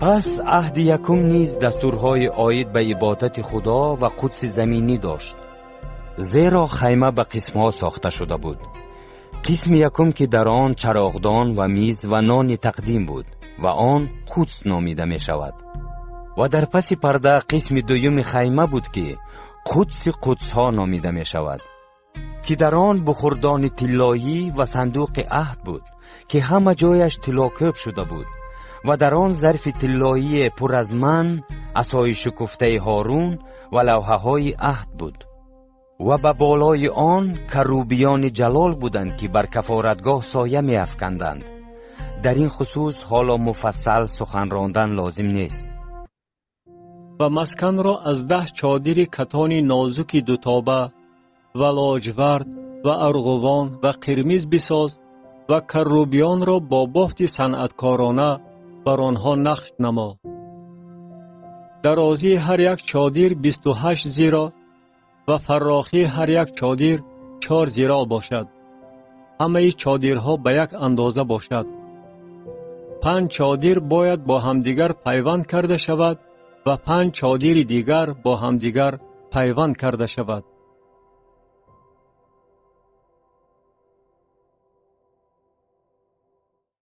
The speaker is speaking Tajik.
Пас аҳди якум низ дастурҳои оид ба ибодати Худо ва қудси заминӣ дошт, зеро хайма ба қисмҳо сохта шуда буд. Қисми якум, ки дар он чароғдон ва миз ва нони тақдим буд ва он Қудс номида мешавад. Ва дар паси парда қисми дуюми хайма буд, ки Қудси қудсҳо номида мешавад, ки дар он бухурдони тиллоӣ ва сандуқи аҳд буд, ки ҳама ҷояш тиллокӯб шуда буд ва дар он зарфи тиллоие пур аз манн, асои шукуфтаи Ҳорун ва лавҳаҳои аҳд буд. Ва ба болои он карубиёни ҷалол буданд, ки бар кафоратгоҳ соя меафканданд. Дар ин хусус ҳоло муфассал сухан рондан лозим нест. Ва масканро аз 10 чодири катони нозуки дутоба ва лоҷвард ва арғувон ва қирмиз бисоз ва каррубиёнро бо бофти санъаткорона бар онҳо нақш намо. Дарозии ҳар як чодир 28 зироъ ва фаррохии ҳар як чодир 4 зироъ бошад. Ҳамаи чодирҳо ба як андоза бошад. 5 чодир бояд бо ҳамдигар пайванд карда шавад ва 5 чодири дигар бо ҳамдигар пайванд карда шавад.